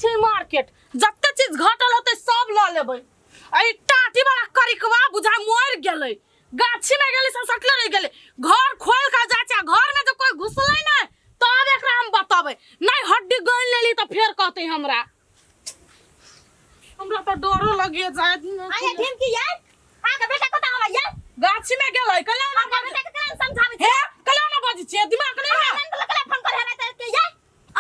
छी मार्केट, जते चीज घटल होतै सब लऽ लेबै। आ ई टाटी वाला करिकवा बुझा मरि गेलै, गाछी में गेलै सब सटले रहि गेलै। घर खोल के जाइ छै, घर में जे कोई घुसलै नहि तब एकरा हम बतेबै। नहि हड्डी गनि लेली तऽ फेर कहतै हमरा। हमरा तऽ डरो लगिए जाय। आया ढिमकी यार, अहाँके बेटा कतऽ हवा यार? गाछी में गेलै कला ना। अहाँके बेटा के केना समझाबै हे कला ना बजै छियै, दिमाग नहि है। ननद लग फोन कर है राति के यार?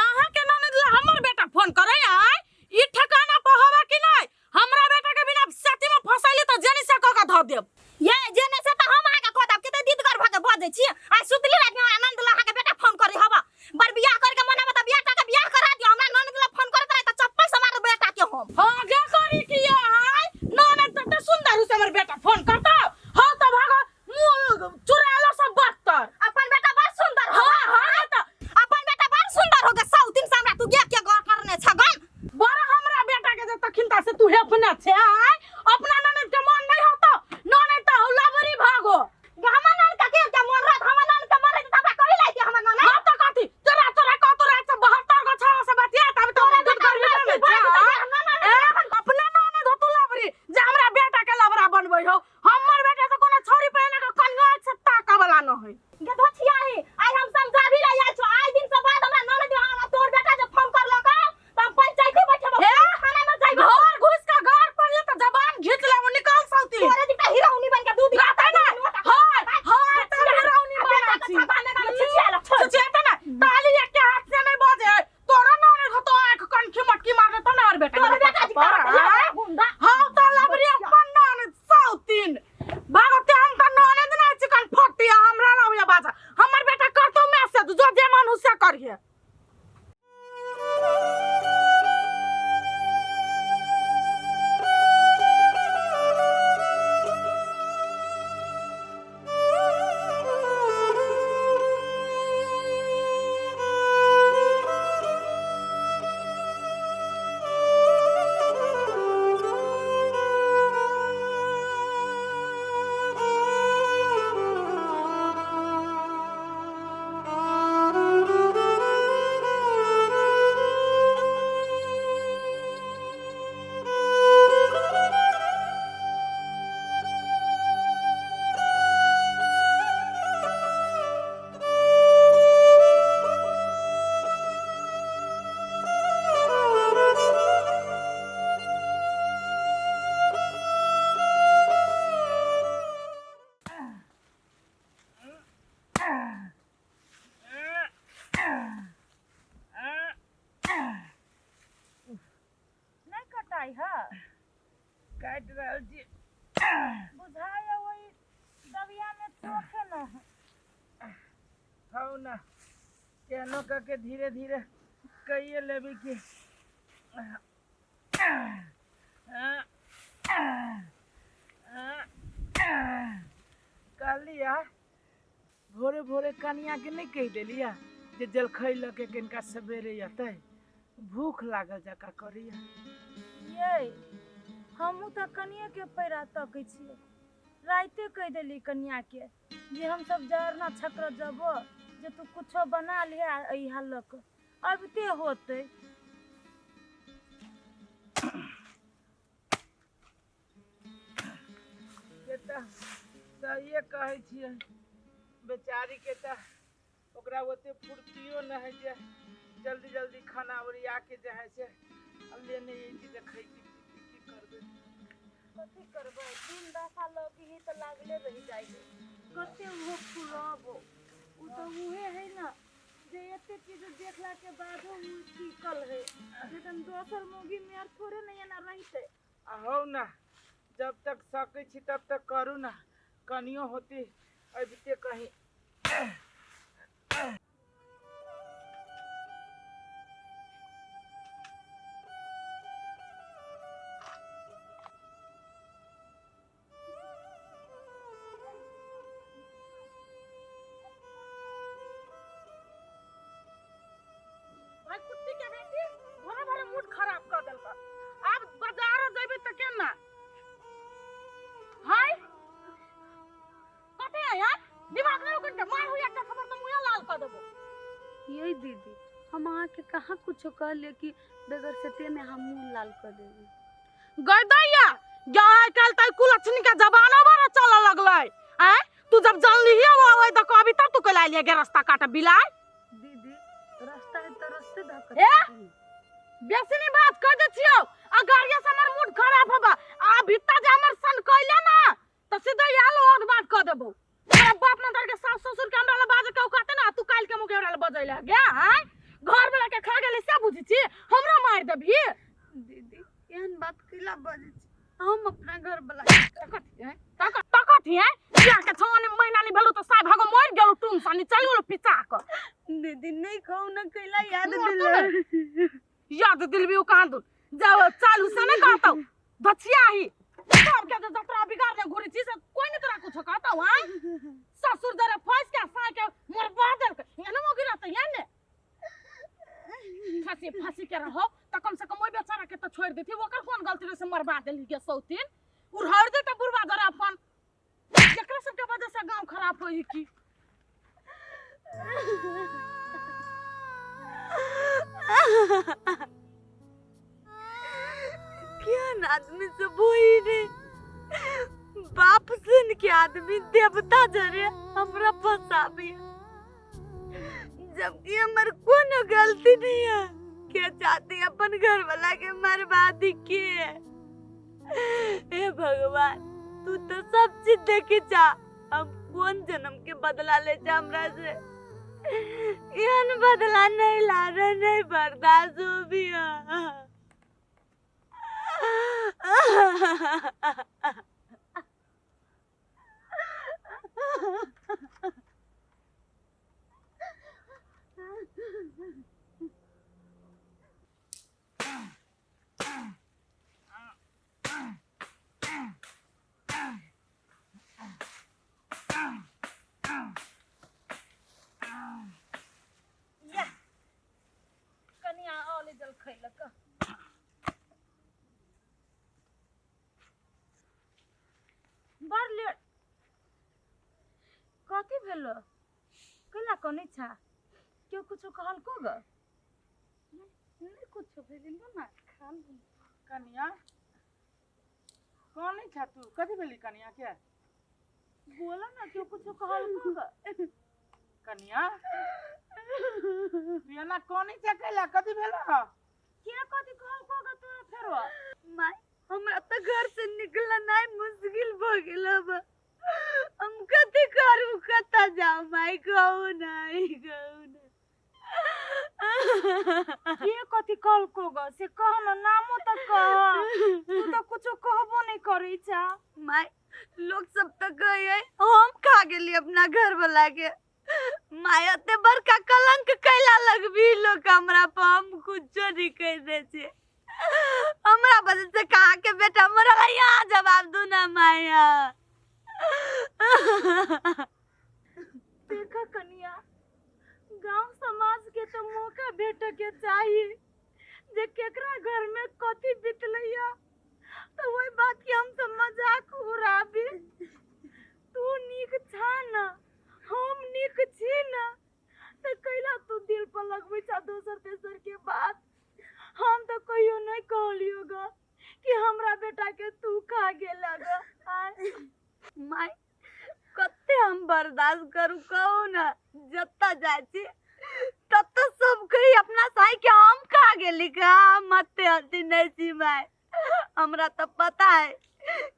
अहाँ के ननद ला हमर बेटा फोन करे आय? ई ठिकाना पर हवा कि नहीं? हमरा बेटा के बिना सेती में फसैली तऽ जेनी से कऽ के धऽ देब। ये जेने से तऽ हम अहाँके कह देब। कते दीदगर भऽ के बजै छी। आइ सुतली राति में हमरा ननद लग अहाँके बेटा फोन करे हवा। बर बियाह कर के मन आबे तऽ बियाह के बियाह करा दियौ। हमरा ननद लग फोन करैत रहे तऽ चप्पल से मारब बेटा के हम। हाँ गे करी कि ये आय ननद तते सुंदर से हमर बेटा फोन करता। हाँ तऽ भागो मुंह चुरालो सब बत्तर। अपन बेटा बड़ सुंदर हो। हाँ हाँ तऽ अपन बेटा बड़ सुंदर हो गे। सौ दिन से हमरा तू गे के गौर करने छ गन। बड़ हमरा बेटा के जे तखिनता से तू हेफने छे आय। अपना ननद के मन नहीं होतो, ननद तऽ हौ लबरी भागो। हमर ननद के के मन रहत? हमर ननद के मन रहत तऽ हमरा कहि लाइते हमर ननद। हाँ तऽ कथी तोरा तोरा कह तोरा से 72 गो छाड़ा से बतिया तब तो तोरा दूध बेटा कर लबरी ने भागो छे तऽ आय। हमर ननद। ए, अपना ननद हो तू लबरी जे हमरा बेटा के लबरा बनबै हो। हमर बेटा तऽ कोनो छौरी पहिने के कनियो से ताकऽ वाला न है। गे धोछियाही, आइ हम समझाबी ला आयल छौ। आइ दिन से बाद हमरा ननद हमरा तोर बेटा जे फोन करलक तऽ हम पंचायती बैठेबो, हे? थाना में जाइबो। घर घुस के घर पर ये तऽ जबान घीच लेबो, निकाल सौती। तोरे दिता हिरौनी बन के दू दिन रहतै ना। हाय हाय तऽ हिरौनी बना छी। छिछियाते ना ताली एक के हाथ से नहीं बजे है। तोरा ननद हो तो आंख कनखी मटकी मार देतो ना और बेटा तोरे बेटा जी पर, आय? गुंडा। हाँ तो लबरी अपन ननद सौतीन भागते। हम तो ननद ना चिकन फटी हमरा रहिया बाजा। हमर बेटा करतो मैसेज, जो जे मन से करिए। नहीं कटाई है? काटि रहल छी। बुझाय ओहि दबिया में चोखे न है। हौ ना, केहनो कऽ के धीरे धीरे कइए लेबी की। कहलिया भोरे भोरे कनिया के नहीं कहि देलिया जे जलखै लऽ के कनिका सवेरे अतै, भूख लागल जकाँ करैया। ये हमहूँ तऽ कनिए के पैरा तकै छियै। राइते कहि देली कनिया के जे हमसब जरना छकरऽ जबो जे तू कुछो बना लिहे आ अइहा लऽ कऽ अबिते होतै। से तऽ सहिए कहै छियै, बेचारीके तऽ ओकरा ओते फुर्तियो नहि है जे जल्दी जल्दी खाना ओरिया के जे है से आ लेने अयती तऽ खैती पीती। की करबै? कथी करबै, दिन दशा लगी तऽ लागले रहि जाइ है। कते ओहो फुलाबो, ओ तऽ उहे है ने जे एते चीज देखला के बादो उ टिकल है, लेकिन दोसर मौगी मेहर थोड़े ने एना रहितै। आ हौ ना, जब तक सकै छी तब तक करू ना, कनियो होती अबिते कहीं। भाई कुत्ती के बेटी भरे भरे मूड खराब कर देलक। आब बाजार जेबै तऽ केना? हाय कते है यार, दिमाग नहीं उकन के मार हुई एकटा खबर तऽ मुँहे लाल कर देबो। ये दीदी, हम अहाँके कहाँ कुछो कहलियै कि बगैर सते में हम मुँह लाल कर देबै। गई दैया आइ काल्हि तऽ कुलक्षणी के जमाना बड़ा चलऽ लगलै। आँय तू जब जानलिही वो ओइ दऽ कऽ अभी तब तू कैला एलियै गे रास्ता काट बिलाय। दीदी रास्ता है तऽ रस्ते धऽ ए? बेसी नहीं बात कह दे छियौ आ गाड़िया से हमर मूड खराब होबा आ भीतर जे हमर सन कैले ना तऽ सीधा आलो और बात कह देबौ। तोरा बाप मदर के सास ससुर के हमरा ला बाजे के औकाते ना, तू काल्हि के मुँह के हमरा ला बजैले गे। आँय घर वाला के खा गेली से बुझै छी हमरा मारि देबही। दीदी एहन बात कैला बजै छी, हम अपना घर वाला तकत है बियाह के 6 महीना नहीं भेलो तो साय भागो मरि गेलो टूम सानी चल गेलो पिचा के। दीदी नहीं कहू ना कैला याद मरतौ दिला ने। याद दिलबी ओ कहाँ दूर जाओ चालू से नहीं कहतौ बचिया ही सब के जतरा बिगाड़ने घुरी छी से कोई नहीं तोरा कुछ कहतौ। हां ससुर दरे फंस के साय के मरवा देलक एने मोगी रहतै एने फांसी फांसी के रहो त कम से कम ओइ बेचारा के त छोड़ देती, ओकर कोन गलती रहे से मरवा देली गे सौतीन उड़हर दे त बुढ़वा दरे अपन एकरा सब के वजह से गांव खराब होई की। केहन आदमी सब होई रे, बाप सुन के आदमी देवता जरे हमरा फंसाबी जबकि हमर कोनो गलती नहीं है। के चाहती अपन घर वाला के मरबादी के। हे भगवान तू तो सब चीज देखे जा, हम कौन जन्म के बदला ले जा हमरा से, एहन बदला नहीं ला रहा नहीं बर्दाश्त हो भी। कनिया औले जल खैलक बड़ लेट कथी भेलो कैला कनै छा, केओ कुछो कहलको ग? नहीं कुछो भेल ना खा लू। कनिया कनै छा तू, कथी भेली कनिया के? बोला ना केओ कुछो कहलको ग? कनिया तू एना कनै छा कैला, कथी भेलो? के कथी कहलको ग तोरा फेरो? माय हमरा तो घर से निकलना नहीं मुश्किल भ गेल अब, हम कथी करू कतऽ जाऊ माय कहू नहीं कहू ना। के कथी कहलको ग से कह न, नामो त कह, तू त कुछो कहबो नहीं करै छा। माय लोग सब तो कहे हम खा गेली अपना घर वाला के, माय एते बड़का कलंक कैला लगबी लोग हमरा पर, हम कुछो नहीं कह दे छे, हमरा वजह से कहा के बेटा मरल है, यहाँ जवाब दू ना माया। देखा कनिया गांव समाज के तो मौका भेटे के चाहिए जे केकरा घर में कथी बितलैया तो वही बात के हम सब मजाक उड़ाबी। तू नीक छा ना हम नीक छी ना तो कैला तू दिल पर लगबै छा दोसर तेसर के बात। हम तो कहियो नहीं कहलियो ग कि हमरा बेटा के तू खा गेला ग। माय कते हम बर्दाश्त करू कहू ना, जत्ता जाइ छी तत्ता सब कही अपना साई के हम खा गेली का मते अथी नहीं छी माय। हमरा तो पता है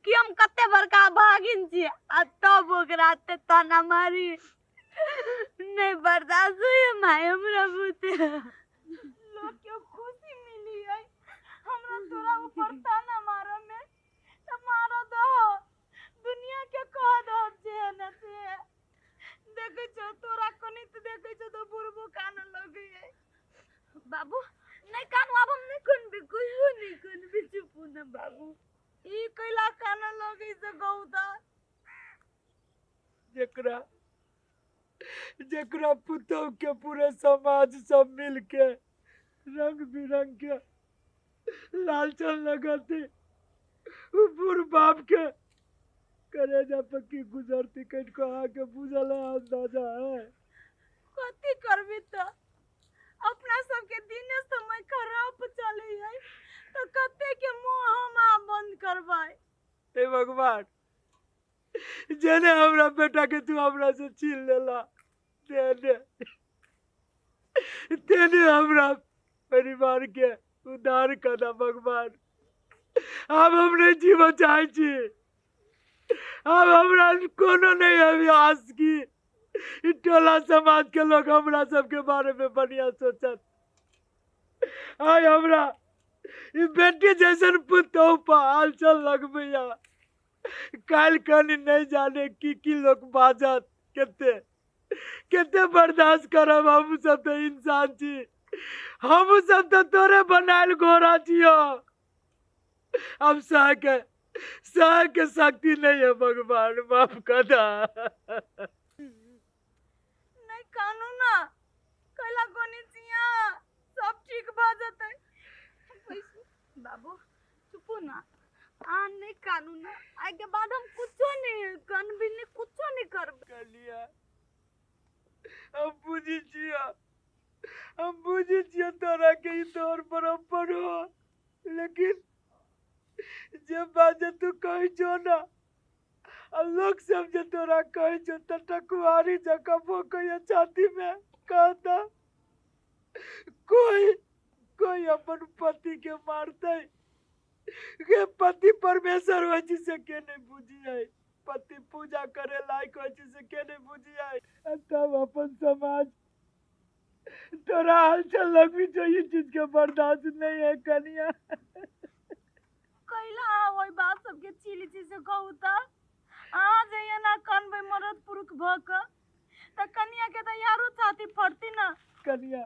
कि हम कते बड़का भागिन छी आ तब ओकरा एते ताना मारी नहीं बर्दाश्त होइए माय हमरा बुते। लोग के खुशी मिली है हमरा तोरा ऊपर ताना मारे में त मारो दो दुनिया के कह दो जे न से देखै छौ तोरा कनी त देखै छौ त बुढ़बो कान लगै है। बाबू नहीं कानू आब हम नहीं कनबी कहियो नहीं कनबी, चुप ना बाबू। ई कैला कान लगै से गौदा जेकरा जेकरा पुतोह के पूरे समाज सब मिल के रंग बिरंग के लालचन लगाते उ बूढ़ बाप के करेजा पक्की गुजरती कट को आके बुझल है अंदाजा है। कथी करबी त अपना सबके दिने समय खराब चले है तो कते के मुंह हम आ बंद करबै। हे भगवान, जेने हमरा बेटा के तू हमरा से छीन लेला, तेने तेने हमरा परिवार के उद्धार कर दा भगवान। अब हम नहीं जीवन चाहे छी, अब हमरा कोनो नहीं अभी आस की ई टोला समाज के लोग हमरा सबके बारे में बढ़िया सोचत। आय हमरा ई बेटी जैसन पुतोह पर हाल चल लगबैया, काल्हि कनी नहीं जाने की की लोग बाजत, कते कते बर्दाश्त करब। हम सब तो इंसान छी, हम सब तो तोरे बनायल घोड़ा छियो। अब सह के शक्ति नहीं है भगवान, माफ कर दा। नहीं कानू ना कैला कोनी चिया सब ठीक भ जतै। बाबू चुपू ना, आ नहीं कानू ना, आइ के बाद हम कुछो नहीं कनबी नहीं, कुछो नहीं करबै। कलिया हम बुझी छियो, हम बुझी छियो तोरा के ई तोर बराबर हो, लेकिन जे बात जे तू कहै छो ना आ लोग सब जे तोरा कहै छो त टकुआरी जकाँ भोकैया छाती में। कहता कोई कोई अपन पति के मारतै के पति परमेश्वर होइ छै से के नहीं बुझियै, पति पूजा करे लायक होइ छै से के नहीं बुझियै। आ तब अपन समाज तोरा हाल चल लगबी छौ, ई चीज के बर्दाश्त नहीं है कनिया। कैला अहाँ ओहि बात सबके चिली छी से कहू त अहाँ जे एना कनबै मरद पुरुष भ क त कनिया के त यारो छाती फटती ना। कनिया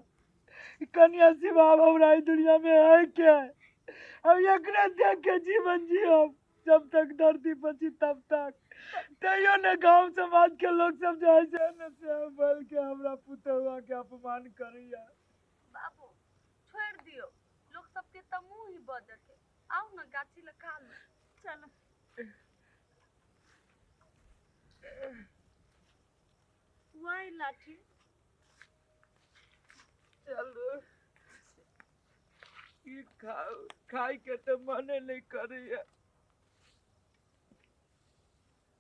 कनिया सिवा अब हमरा ई दुनिया में है के, अब एकरे देख के जीवन जियब जब तक धरती पर छी तब तक। तैयो ने गांव समाज के लोग सब जे है से ने से बोल के हमरा पुतहुआ के अपमान करैया। बाबू छोड़ दियो, लोग सबके त मुंह ही बजत है। आओ ना गाछी लग खा लो, चलो। वही लाठी चलो, ई खाओ, खाई के तो मने नहीं करैया।